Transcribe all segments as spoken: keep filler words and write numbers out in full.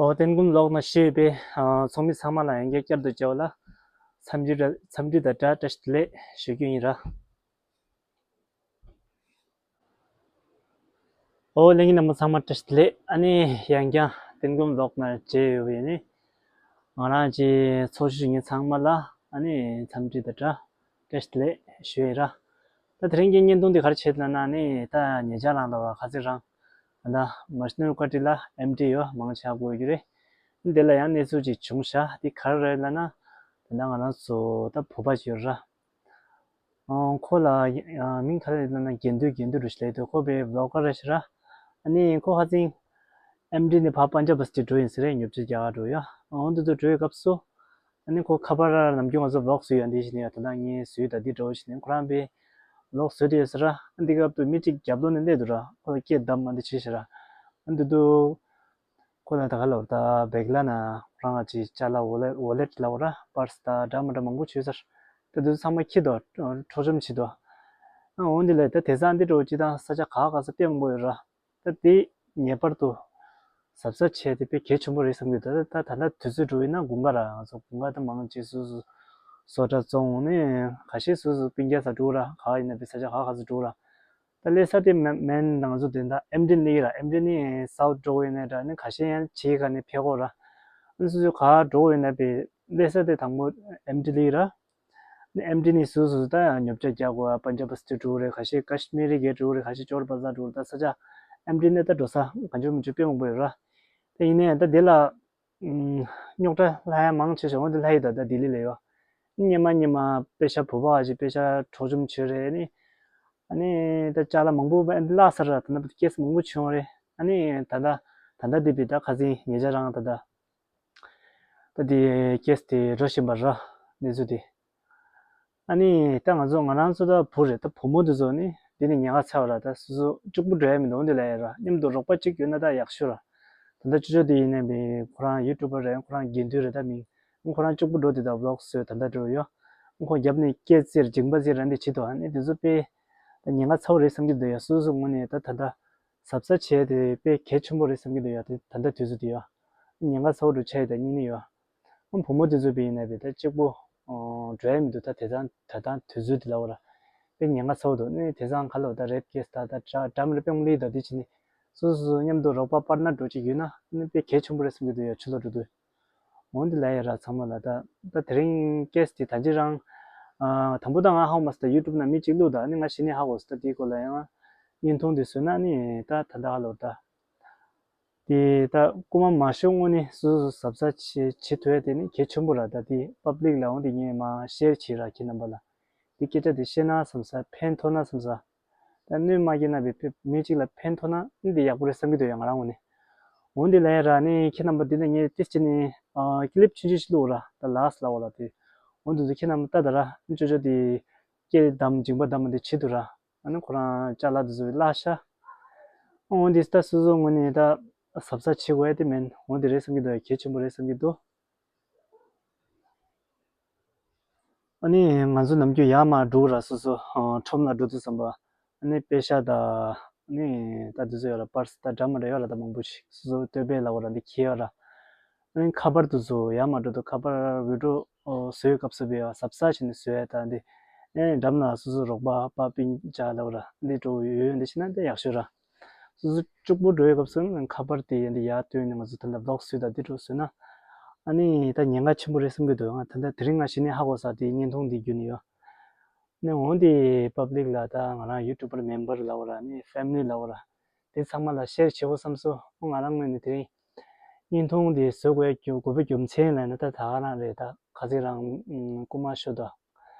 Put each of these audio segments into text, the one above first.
ཨོ་ཏན་ཀུན་ལོག་ན་ཤེས་པའི་ཚོགས་མི་ཚང་མ་ལ་ཡང་བསྐྱར་དུ་བཅར་བ་ལ་འཚམས་འདྲི་འཚམས་འདྲི་དང་བཀྲ་ཤིས་བདེ་ལེགས་ཞུ་རྒྱུ་ཡིན་ར། ཨོ་ལྷན་རྒྱས་རྣམ་པ་ཚང་མ་བཀྲ་ཤིས་བདེ་ལེགས། ཨ་ནི་ཡང་བསྐྱར་ཏན་ཀུན་ལོག་ན་མཇལ་ཡོད་པའི་ནི་ང་རང་གི་ཚོགས་ཞུགས་ཞུ་མཁན་ཚང་མ་ལ་ཨ་ནི་འཚམས་འདྲི་དང་བཀྲ་ཤིས་བདེ་ལེགས་ཞུ་ཡིན་ར། ད་དེ་རིང་གི་བརྙན་ཐུང་འདི་ག་རེ་བྱེད་ལབ་ན་ནི་ད་ཉེ་ཆར་རང་དང་བ་ཁ་ཚིག་རང་ད་མ་ཤི་ནོར་བཀའ་ཁྲི་ལ་ཨེམ་ཌི་ཡོད་མང་ཆེ་ཧ་གོ་ཡོད་རེད། འདི་ལ་ཡང་གནས་ཚུལ་ཅིག་བྱུང་ཤག་འདི་ག་རེ་རེད་ལབ་ན། ད་ང་རང་ཚོ་ད་བོད་པ་ཅིག་ཡོད་ར། ཁོ་ལ་མིང་ག་རེ་ལབ་ན་དགེ་འདུན་དགེ་འདུན་རུ་ཞིག་ལས་དུས་ཁོ་པའི་བི་ལོག་ག་རེ་ཞིག་ར། ཨ་ནི་ཁོ་ཧ་ཚིང་ཨེམ་ཌི་ནས་ཕར་པན་ཇབ་བ་སི་ཊི་འགྲོ་ཡིན་ཟེར་རེད། ཉོ་ཆ་རྒྱག་ག་འགྲོ་ཡ། འོ་འདི་ཚོ་འགྲོ་བའི་སྐབས་སུ་ཨ་ནི་ཁོ་ཁ་པར་ནམ་རྒྱུན་ང་ཚོ་བི་ལོག་བཟོས་ཡོད་འདི་བཞིན་ཡོད། ད་ལྟ་ངས་བཟོས་ད་འདི་འགྲོ་བཞིན་ཁོ་རང་པའི་བི་ལོག་བཟོས་དེ་ཡོད་ཟེར་ར། ཨ་འདི་སྐབས་དུ་མི་གཅིག་རྒྱབ་ལོགས་ནས་སླེབས་འདུག་ར། ཁོ་ལ་སྐད་བདམས་ཨ་འདི་བྱས་ཤག་ར། ཨ་འདི་དུ། ཁོ་ལ་ད་ག་ལབ་ར། ད་བེག་ལ་ན་རང་ང་ཅིག་ཅ་ལག་ཝོ་ལེ་ཊི་ཝོ་ལེ་ཊི་ལབ་ར། པར་སི་ད་འདྲ་མི་འདྲ་མང་པོ་བྱོས་ཚར། ད་དུ་ཚང་མ་འཁྱེར་དོ། འཕྲོག་བཅོམ་བྱེད་དོ། ཨ་འོ་འདི་ལས་ད་དེ་སང་འདི་འགྲོ་ཅི་དང་ས་ཆ་ག་ག་ས་དཔེ་མང་པོ་ཡོད་ར། ད་དེ་ངེས་པར་དུ་གཟབ་གཟབ་བྱས་ཏེ་དཔེ་གལ་ཆེན་པོ་རེད་བསམ་གྱི་འདུག་ད་ད་ད་ལྟ་དུས་ཚོད་འགྲོ་ཡིན་ན་དགུན་ཁ་ར། ང་ཚོ་དགུན་ཁ་ད་མང་ཆེ་སུ་སུ་བཟོ་གྲྭ་བཙོང་ནས་ཁ་ཤས་སུ་སུ་སྤུན་ཀྱག་ས་འགྲོ་ར། ག་ཡིན་ན་དཔེ་ས་ཆ་ག་ག་ས་འགྲོ་ར། ད་སླེབས་ས་དེ་མེན་མེན་ང་ཚོ་དེ་འདྲ་ཨེམ་ཌི་ལི་ར། ཨེམ་ཌི་ནི་སའུ་ཐི་འགྲོ་ཡིན་ནའི་འདྲ་ནི་ཁ་ཤས་ཡང་ཕྱི་ཁ་ནས་ཕེབས་གོ་ར། ཨ་ནི་སུ་སུ་ག་འགྲོ་ཡིན་ན་པའི་སླེབས་ས་དེ་དང་པོ་ཨེམ་ཌི་ལི་ར། ཨེམ་ཌི་ནི་སུ་སུ་ད་ཡང་ཉོ་ཆ་རྒྱག་དགོས། པན་ཇབ་བ་སི་ཊི་འགྲོ་རེད། ཁ་ཤས་ཀ་ཤི་མི་རི་གེ་འགྲོ་རེད། ཁ་ཤས་ཅོར་བ་ཟར་འགྲོ་རེད། ད་ས་ཆ་ཨེམ་ཌི་ནི་ད་འགྲོ་ས་གང་བྱུང་མི་བྱུང་དཔེ་མང་པོ་ཡོད་ར། ད་ཡིན་ནའི་ད་དེ་ལ་རྙོག་དྲ་ལྷག་ཡ་མང་ཆེ་ཤོས་འོན་ཏེ་ལྷ་ཡི་ད་ལྟ་ལྡི་ལི་ལ་ཡོད། སྙེ་མ་སྙེ་མ་པེ་ཤ་བུ་བ་ཞིག་པེ་ཤ་འཕྲོག་བཅོམ་བྱོས་རེད་ནི། ཨ་ནི་ད་ཅ་ལག་མང་པོ་བླགས་ས་ར། ད་ནི་ཀེ་སི་མང་པོ་བྱུང་རེད། ཨ་ནི་ད་ལྟ་ད་ལྟ་འདི་པའི་ད་ཁ་སང་ཉེ་ཆར་རང་ད་ལྟ་ད་དེ་ཀེ་སི་དེ་འགྲོ་བཞིན་པ་ར། གནས་ཚུལ་དེ། ཨ་ནི་ད་ང་ཚོ་ང་རང་ཚོ་ད་བུ་རེད། ད་བུ་མོ་དེ་ཚོ་ནི་འདི་ནི་ཉེན་ཁ་ཚ་བ་ར། ད་སོ་སོ་གཅིག་པུ་འགྲོ་ཡ་མི་འདུག་འདི་ལ་ཡ་ར། མཉམ་དུ་རོགས་པ་གཅིག་ཡོད་ན་ད་ཡག་ཤོས་ར། ད་ལྟ་ཅོ་ཅོ་དེ་ཡིན་ནའི་མི་ཁོ་རང་ཡུ་ཊུབ་པར་རེད། ཁོ་རང་དགེ་འདུན་རེད། ད་མིང་ཁོ་རང་གཅིག་པུ་འགྲོ་དེ་ད་བི་ལོག་བཟོས་ད་ལྟ་འགྲོ་ཡོད། ཁོ་རྒྱབ་ནས་སྐད་ཙིར་མཇིང་པ་ཙིར་ར་འདི་བྱེད་དོ། ཨ་ནི་དེ་ཚོ་དཔེ་ད་ཉེན་ཁ་ཚ་བོ་རེད་བསམ་གྱི་འདུག་ཡ། སོ་སོ་ངོས་ནས་ད་ད་ལྟ་གཟབ་གཟབ་བྱས་ཏེ་དཔེ་གལ་ཆེན་པོ་རེད་བསམ་གྱི་འདུག་ཡ། དེ་ད་ལྟ་དུས་ཚོད་དེ་ཡ། ཉེན་ཁ་ཚ་བོ་འགྲོ་ཆ་ཡི་ད་གཉིས་ནི་ཡ། ཨ་བུ་མོ་དེ་ཚོ་བི་ཡིན་ན་བི་ད་གཅིག་པོ་འགྲོ་ཡ་མི་འདུག་ད་དེ་དང་ད་དང་དུས་ཚོད་དེ་ལ་བ་ར། དཔེ་ཉེན་ཁ་ཚ་བོ་འདུག་ནི་དེ་སང་ཁ་ལོ་ད་རེབ་ཀེ་སི་ད་ད་འདྲ་འདྲ་མི་རེ་པེང་ལི་ད་དེ་ཕྱིན་ནི་སོ་སོ་མཉམ་དུ་རོགས་པ་པར་ནར་འགྲོ་ཅིག་ཡོད་ན་ནི་དཔེ་གལ་ཆེན་པོ་རེད་བསམ་གྱི་འདུག་ཡ། ཕྱི་ལོགས་འགྲོ་དུས། འོན་ཏེ་ལ་ཡ་ར་ཚང་མ་ལ་ད་ད་དེ་རིང་ཀེ་སི་དེ་ད་ཅི་རང་ཨ་དང་པོ་ད་ང་ཧ་གོ་མ་སོང་། ད་ཡུ་ཊུབ་ན་མི་གཅིག་བླུགས་ད་ནི་ང་གཞི་ནས་ཧ་གོ་སོང་། ད་དེའི་སྐོར་ལ་ཡང་བརྙན་ཐུང་དེ་བཟོས་ན་ནི་ད་ད་ད་ཧ་ལོ་ད། དེ་ད་རྐུ་མ་མ་ཤོར་སྔོན་ནས་སོ་སོ་གཟབ་གཟབ་བྱེད་བྱེད་ཐུབ་ཡ་དེ་ནི་གལ་ཆེན་པོ་ར། ད་དེ་པབ་ལིག་ལ་འོང་དེ་ངས་མ་ཤེར་བྱེད་ར་ཁྱེད་རྣམ་པ་ལ། དེ་སྐད་ཆ་དེ་བཤད་ན་བསམ་ས། ཕན་ཐོགས་ན་བསམ་ས། ད་གནོད་མ་སྐྱེལ་ན་བི་བི་མི་གཅིག་ལ་ཕན་ཐོགས་ན་ནི་དེ་ཡག་པོ་རེད་བསམ་གྱི་འདུག་ཡ་ང་རང་ངོས་ནས། འོང་དེ་ལ་ཡ་ར་ནི་ཁྱེད་རྣམ་པ་དེ་ནས་ངས་ཏིས་ཅི་ནི་ཀི་ལིབ་ཆུང་ཆུང་ཞིག་བླུགས་ར། ད་ལགས་ལ་འོ་ལ་དེ་འོང་དུས་ཚོད་ཁྱེད་རྣམ་པ་ལྟ་ད་ར། ཅོ་ཅོ་དེ་སྐད་བདམས་མཇིང་པ་བདམས་མ་དེ་བྱེད་དུ་ར། ཨ་ནི་ཁོ་རང་ཅ་ལག་དེ་ཚོ་བླ་ཤ། འོ་འདི་ལྟ་སོ་སོ་ངོས་ནས་ད་གཟབ་གཟབ་བྱེད་དགོས་ཡ་དེ་མིན་འོ་འདི་རེད་བསམ་གྱི་འདུག་ཡ། གལ་ཆེན་པོ་རེད་བསམ་གྱི་འདུག་ཨ་ནི་ང་ཚོ་ནམ་རྒྱུན་ཡར་མར་འགྲོ་ར་སོ་སོ་ཁྲོམ་ལ་འགྲོ་དུས་ཙམ་པ་ཨ་ནི་པེ་ཤ་ད་ཨ་ནི་ད་དེ་ཚོ་ཡོད་ར། པར་སི་ད་འདྲ་མི་འདྲ་ཡོད་ར། ད་མང་པོ་ཞིག་སོ་སོ་སྟོད་པས་ལ་འོ་ར་འདི་ཁྱེར་ཡོད་ར། ཨ་ནི་ཁ་པར་དེ་ཚོ་ཡར་མར་འགྲོ་དུས་ཁ་པར་ཝི་ཌི་ཡོ་བཟོས་སྐབས་སུ་བས་གཟབ་གཟབ་བྱས་ནས་བཟོས་ཡ་ད་འདི། ཨེ་འགྲམ་ལ་སོ་སོ་རོགས་པ་པ་སྤུན་ཀྱག་ལབ་ར་འདི་འགྲོ་ཡོད་འདི་བྱས་ན་འདི་ཡག་ཤོས་ར། སོ་སོ་གཅིག་པུ་འགྲོ་ཡའི་སྐབས་སུ་ཁ་པར་དེ་འདི་ཡར་བཏོན་ནས་ང་ཚོ་ད་ལྟ་བི་ལོག་བཟོས་ད་འདི་འགྲོ་བཟོས་ན་ཨ་ནི་ད་ཉེན་ཁ་ཆེན་པོ་རེད་བསམ་གྱི་འདུག་ང་ད་ལྟ་དེ་རིང་ང་གཞི་ནས་ཧ་གོ་ས་དེ་བརྙན་ཐུང་འདི་བརྒྱུད་ནས་ཡོད། ནས་འོང་དེ་པབ་ལིག་ལ་ད་ང་རང་ཡུ་ཊུབ་པར་མེམ་བར་ལབ་ར་ནི་ཕེ་མི་ལི་ལབ་ར། དེ་ཚང་མ་ལ་ཤེར་བྱེད་དགོས་བསམ་སོང་། ང་རང་ངོས་ནས་དེ་རིང་བརྙན་ཐུང་དེ་བཟོ་དགོས་རྒྱུ་དགོས་པའི་རྒྱུ་མཚན་ལ་ནི་ད་ད་ག་རང་རེད། ད་ཁ་ཚིག་རང་རྐུ་མ་ཤོར་དོ།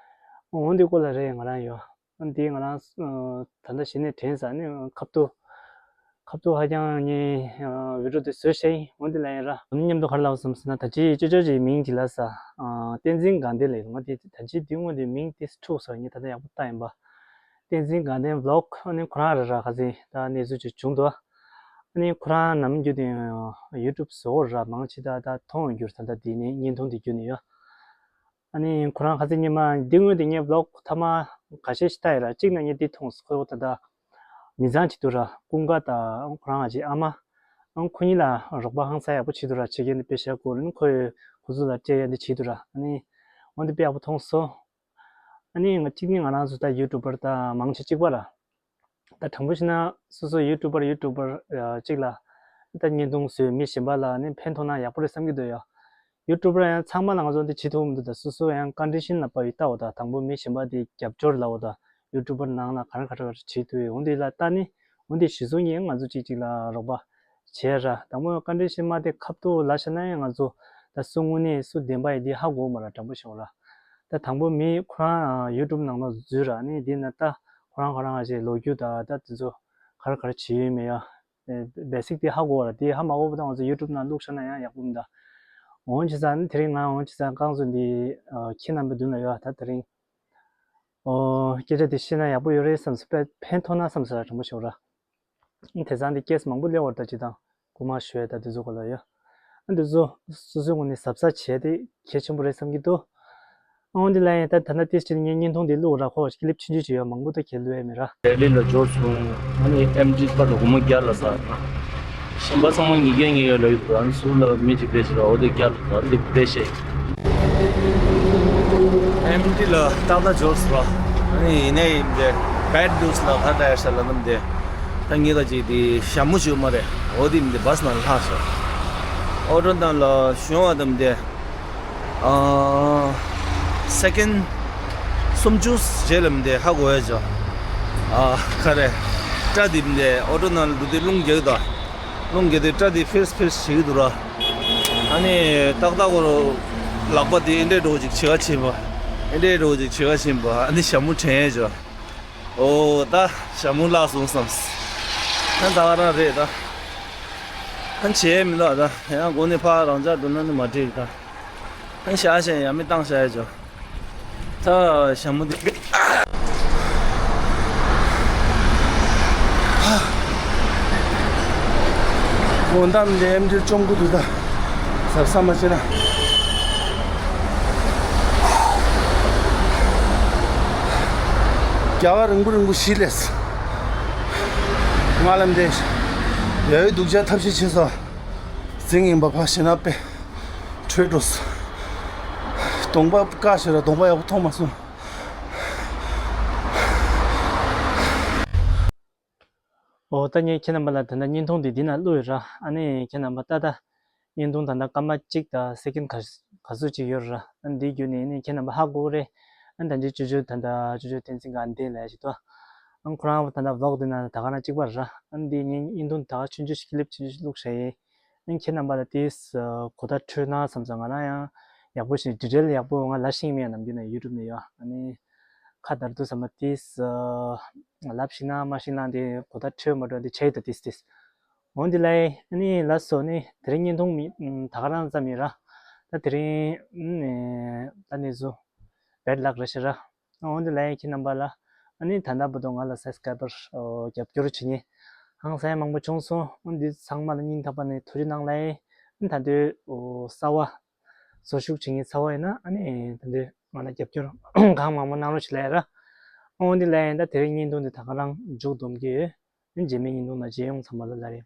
འོང་དེ་སྐོར་ལ་རེད་ང་རང་ཡོད། འདི་ང་རང་ད་ལྟ་གཞི་ནས་དྲན་ས་ནི་ཁ་ཐུག་ཁ་ཐུག་ཧ་ཅང་ངས་བི་ཌི་ཡོ་དེ་བཟོས་ཤེས་ཡིན། འོང་དེ་ལ་ཡིན་ར་མཉམ་དུ་ག་རེ་ལབ་བསམ་སོང་ན་ད་ཅི་ཅོ་ཅོ་ཅིག་མིང་དེ་ལ་ས་བསྟན་འཛིན་དགའ་ལྡན་ལ་ཡོད། ང་དེ་ད་ཅི་དེ་སྔོན་དེ་མིང་དེ་འཁྲུག་སོང་ངས་ད་ལྟ་ཡག་པོ་བལྟ་ཡིན་པ། བསྟན་འཛིན་དགའ་ལྡན་བི་ལོག་ཨ་ནི་ཁོ་རང་རེད་ར། ཁ་སང་ད་གནས་ཚུལ་ཅིག་བྱུང་འདུག་ཨ་ནི་ཁོ་རང་ནམ་རྒྱུན་དུ་ཡུ་ཊུབ་བཟོ་བོ་ར་མང་ཆེ་ད་ད་མཐོང་ཡོད་རྒྱུར་ད་ལྟ་དེ་ནས་བརྙན་ཐུང་དེ་བརྒྱུད་ནས་ཡོད། ཨ་ནི་ཁོ་རང་ཁ་སང་ཉི་མ་འདི་སྔོན་དེ་ངས་བི་ལོག་ཐ་མ་ཁ་ཤས་ཤིག་བལྟ་ཡོད་ར། གཅིག་ན་ངས་འདི་མཐོང་སོང་། ཁོ་ད་ལྟ་མི་ཚང་གཅིག་ཏུ་ར་ཀུན་དགའ་དང་ཁོ་རང་ཨ་ཅེ་ཨ་མ། ཨང་ཁོ་གཉིས་ལ་རོགས་པ་ཧང་སང་ཡག་པོ་བྱེད་འདུག་ར། བྱེད་མཁན་དེ་དཔེ་ཤ་སྐོར་ནི་ཁོ་ཡོད་ཁོ་ཚོ་ལ་སྤྲད་ཡ་འདི་བྱེད་འདུག་ར། ཨ་ནི་འོ་འདི་དཔེ་ཡག་པོ་མཐོང་སོང་། ཨ་ནི་ང་གཅིག་ནི་ང་རང་ཚོ་ད་ཡུ་ཊུབ་པར་ད་མང་ཆེ་གཅིག་པ་ར། ད་དྲང་པོ་བཤད་ན་སོ་སོ་ཡུ་ཊུབ་པར་ཡུ་ཊུབ་པར་གཅིག་ལ་ད་བརྙན་ཐུང་བཟོས་མི་གཞན་པ་ལ་ནི་ཕན་ཐོགས་ན་ཡག་པོ་རེད་བསམ་གྱི་འདུག་ཡ། ཡུ་ཊུབ་པར་ཡང་ཚང་མ་ལ་ང་ཚོ་འདི་བྱེད་ཐུབ་མི་འདུག་ད་སོ་སོ་ཡང་ཀོན་ཌི་ཤན་ལ་དཔག་ཡོད་ལྟ་འོ། ད་དང་པོ་མི་གཞན་པ་དེ་རྒྱབ་སྐྱོར་ལ་འོ། ད་ཡུ་ཊུབ་པར་ནང་ལ་ག་རེ་ག་རེ་ག་རེ་བྱེད་ཐུབ་ཡོད་འོ་འདི་ལ་ལྟ་ནི་འོ་འདི་གཞི་བཟུང་གིས་ང་ཚོ་གཅིག་གཅིག་ལ་རོགས་པ་བྱས་ར། དང་པོ་ཀོན་ཌི་ཤན་མ་དེ་ཁ་ཐུག་ལ་བཤད་ན་ཡང་ང་ཚོ་ད་སུ་དངོས་གནས་སུ་བདེན་པ་ཡིན་འདི་ཧ་གོ་མ་ར། དྲང་པོ་བཤད་ར། ད་དང་པོ་མི་ཁོ་རང་ཡུ་ཊུབ་ནང་ལ་འཛུལ་ར་ནི་འདི་ན་ད་ཁོ་རང་ཁོ་རང་ཞེས་ལོ་རྒྱུས་ད་ད་དེ་ཚོ་ག་རེ་ག་རེ་བྱེད་ཡོད་མེད་ཡ། བེ་སིག་དེ་ཧ་གོ་བ་ར། དེ་ཧ་མ་གོ་བ་དང་ང་ཚོ་ཡུ་ཊུབ་ནང་བླུགས་བཞག་ན་ཡང་ཡག་པོ་མི་འདུག་འོན་ཅི་ཙང་དེ་རིང་ང་འོན་ཅི་ཙང་རྐང་བཙུགས་འདི་ཁྱེད་རྣམ་པའི་མདུན་ལ་ཡོད། ད་དེ་རིང་ཨོ་སྐད་ཆ་དེ་བཤད་ན་ཡག་པོ་ཡོད་རེད་བསམ་སོང་། དཔེ་ཕན་ཐོགས་ན་བསམ་སོང་ར། དྲང་པོ་ཞུ་ར། དེ་ཙང་དེ་སྐད་མང་པོ་སླེབས་བར་ད་ཅི་དང་སྐུ་མ་ཞུ་ཡ་ད་དེ་ཚོ་ག་ལ་ཡོད། ཨ་འདི་ཚོ་སོ་སོའི་ངོས་ནས་གཟབ་གཟབ་བྱས་ཏེ་གལ་ཆེན་པོ་རེད་བསམ་གྱི་འདུག་འོན་ཏེ་ལ་ཡིན་ད་ད་ལྟ་ཏིས་ཅིག་ངས་བརྙན་ཐུང་འདི་བླུགས་ར། ཁོ་ཀི་ལིབ་ཆུང་ཆུང་ཅིག་ཡོད། མང་པོ་ད་ཁྱེད་བླུགས་ཡ་མེད་ར། ལྡི་ལི་ལ་འབྱོར་སོང་། ཨ་ནི་ཨེམ་ཌི་པར་ལ་སྒོར་མོ་བརྒྱ་ལ་ཟ། གཞན་པ་ཚང་མ་ཉིས་བརྒྱ་ཉིས་བརྒྱ་ལ་ཡོད་པ། ཨ་ནི་ཟུར་ལ་མི་གཅིག་ཕེབས་ཤིག་ར། འོ་དེ་བརྒྱ་ལ་ཟ། འདི་ཕེབས་ཤིག་ཨེམ་ཌི་ལ་ཏག་ཏག་འབྱོར་སོང་ར། ཨ་ནི་ཡིན་ནའི་ཡིན་དེ་བེཌ་ནིའུ་སི་ལ་ག་འདྲ་ཡ་ཤ་ལ་ནམ་དེ་ད་ངེད་ལ་ཅིག་དེ་ཞྭ་མོ་ཞུ་མ་རེད། འོ་དེ་མི་དེ་བས་ནང་ལྷག་ཤག་ཨོ་ཊོ་ནང་ལ་ཞུ་བ་དམ་དེ། ཨ། སེ་ཀེན་སུམ་ཅུ་རྗེས་ལ་མི་དེ་ཧ་གོ་ཡ་ཅོ། ཨ། ག་རེ། སྐྲ་དེ་མི་དེ་ཨོ་ཊོ་ནང་ལ་འདུག་དེ་རླུང་རྒྱག་དང་། རླུང་རྒྱག་དེ་སྐྲ་དེ་ཕིརས་ཕིརས་བྱེད་ཀྱི་འདུག་ར། ཨ་ནི་ཏག་ཏག་གོ་རོ་ལག་པ་དེ་ཨེ་འདྲས་འགྲོ་ཅིག་བྱེད་ག་ཕྱིན་པ། ཨེ་འདྲས་འགྲོ་ཅིག་བྱེད་ག་ཕྱིན་པ། ཨ་ནི་ཞྭ་མོ་དྲན་ཡ་ཅོ། ཨོ་ད་ཞྭ་མོ་བརླག་སོང་བསམས། ད་ད་ག་རང་རེད་ད། ཨ་བྱས་མི་ལ་ད་ཡང་སྒོ་ནས་ཕར་རང་འཇགས་འགྲོ་ན་ནི་མ་འགྲིག་ད། ཨ་ཤ་ཤ་ཡ་མི་བཏང་ཤ་ཡ་ཅོ། ད་ཞྭ་མོ་འདི། འོ་ད་འདི་ཨེམ་ཌི་བཅོམ་གི་འདུག་ད། གཟབ་གཟབ་མ་བྱས་ན། རྒྱ་གར་རིང་པོ་རིང་པོ་ཞིག་ལས། ང་ལ་འདི་ཡ་ཡོད་སྡུག་ཅག་ཐབས་ཤེས་བྱས་སོ། རྫིང་ཡིན་པ་ཕ་ཞེ་ན་པེ། བྲོས་འགྲོ་སོང་། གདོང་པ་དཀར་ཞེ་ར་གདོང་པ་ཡག་པོ་མཐོང་མ་སོང་། ཨོ་ད་ངས་ཁྱེད་རྣམ་པ་ལ་ད་ལྟ་བརྙན་ཐུང་འདི་འདི་ན་བླུགས་ཡོད་ར། ཨ་ནི་ཁྱེད་རྣམ་པ་ད་ལྟ་བརྙན་ཐུང་ད་ལྟ་སྐར་མ་གཅིག་དང་སེ་ཀེན་ག་ག་ཚོད་ཅིག་ཡོད་ར། ཨ་ནི་འདི་བརྒྱུད་ནས་ནི་ཁྱེད་རྣམ་པ་ཧ་གོ་རེད། ཨ་ནི་ད་ཅི་ཅོ་ཅོ་ད་ལྟ་ཅོ་ཅོ་བསྟན་འཛིན་ག་འདི་ལ་ཞིག་ཏོ། ཨ་ནི་ཁོ་རང་ད་ལྟ་བློག་འདི་ན་ད་ག་ན་གཅིག་པ་ར། ཨ་ནི་འདི་ངས་བརྙན་ཐུང་ད་ཆུང་ཆུང་ཞིག་ཀི་ལིབ་ཆུང་ཆུང་ཞིག་བླུགས་ཤག་ཡིན། ཨ་ནི་ཁྱེད་རྣམ་པ་ལ་དེས་གོ་བརྡ་འཕྲོད་ན་བསམ་ཙང་ང་རང་ཡང་ཡག་པོ་ཞིག་ཌི་ཊེལ་ཡག་པོ་ང་ལ་ཤེས་མེད་ནམ་རྒྱུན་ནས་ཡུ་ཊུབ་ནས་ཡོད། ཨ་ནི་ཁ་བརྡ་དུ་བསམ་པ་དེས་ལབ་ཤིག་ན་མ་ཤིག་ན་དེ་གོ་བརྡ་འཕྲོད་མ་འགྲོ་དེ་ཆེ་ད་དེས་དེས། འོན་ཏེ་ལའི་ཨ་ནི་ལ་སོ་ནི་དེ་རིང་བརྙན་ཐུང་མི་ད་ག་རང་ཙམ་ཡིན་ར། ད་དེ་རིང་ནི་ད་ནི་བཟོ་བེད་ལག་རེ་ཤི་ར། འོན་ཏེ་ལའི་ཁྱེད་རྣམ་པ་ལ་ཨ་ནི་ད་ལྟ་བར་དུ་ང་ལ་སབ་སི་ཀ་རའི་བར་རྒྱབ་སྐྱོར་བྱེད་མཁན་ཧང་སང་མང་པོ་བྱུང་སོང་། འོན་ཏེ་ཚང་མ་ལ་སྙིང་ཐག་པ་ནས་ཐུགས་རྗེ་གནང་ལའི། ཨ་ནི་ད་དུང་གསར་བ་གསོ་ཤུགས་བྱེད་མཁན་ཚ་བ་ཡིན་ན་ཨ་ནི་ད་དུང་ང་ལ་རྒྱབ་སྐྱོར་གང་མང་མང་གནང་རོགས་བྱེད་ལ་ཡ་ར། འོན་ཏེ་ལ་ཡིན་ད་དེ་རིང་བརྙན་ཐུང་འདི་ད་ག་རང་མཇུག་བསྡོམས་ཀྱི་ཡོད། རྗེས་མའི་བརྙན་ཐུང་ནང་མཇལ་ཡོང་། ཚང་མ་ལ་ལ་རེ།